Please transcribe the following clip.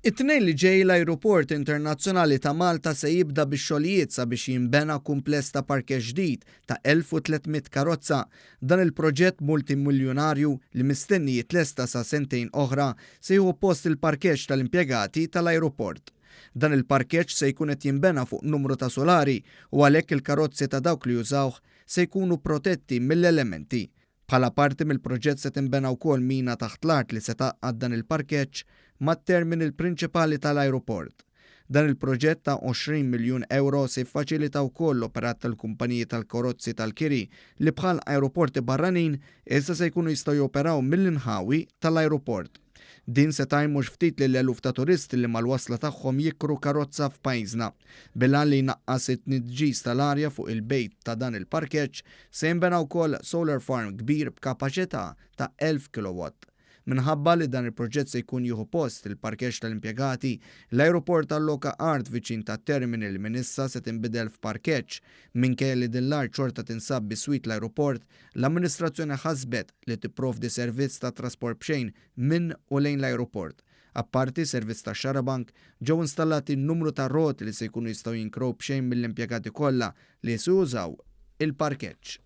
It-Tnejn li ġej l-Ajruport Internazzjonali ta' Malta se jibda bix-xogħlijiet sabiex jinbena kumpless ta' parkeġġ ġdid ta' 1,300 karozza. Dan il-proġett multimiljunarju li mistenni jitlesta sa sentejn oħra se jieħu post il-parkeġġ tal-impjegati tal-ajruport. Dan il-parkeġġ se jkun qed jinbena fuq numru ta' sulari u għalhekk il-karozzi ta' dawk li jużawh se jkunu protetti mill-elementi. Bħala parti mill-proġett se tinbena wkoll mina taħt l-art li se tgħaqqad dan il-parkeġġ mat-terminal prinċipali tal-ajruport. Dan il-proġett ta' 20 miljun ewro se jiffaċilita wkoll l-operat tal-kumpaniji tal-karozzi tal-kiri li bħal ajruporti barranin issa se jkunu jistgħu joperaw mill-inħawi tal-ajruport. Din se tgħin mhux ftit lil eluf ta' turisti li mal-wasla tagħhom jikru karozza f'pajjiżna. Bil-għan li jnaqqas it-tniġġis tal-arja fuq il-bejt ta' dan il-parkeġġ, se jinbena wkoll solar farm kbir b'kapaċità ta' 1,000 kilowatt. Minħabba li dan il-proġett se jkun jieħu post il-parkeġġ tal-impjegati, l-ajruport alloka art viċin tat-terminal minn issa se tinbidel f'parkeġġ. Minkejja li din l-art xorta tinsab biswit l-ajruport, l-amministrazzjoni ħasbet li tipprovdi servizz ta' trasport b'xejn minn u lejn l-ajruport. Apparti servizz ta' xarabank, ġew installati numru ta' roti li se jkunu jistgħu jinkrow b'xejn mill-impjegati kollha li se jużaw il-parkeġġ.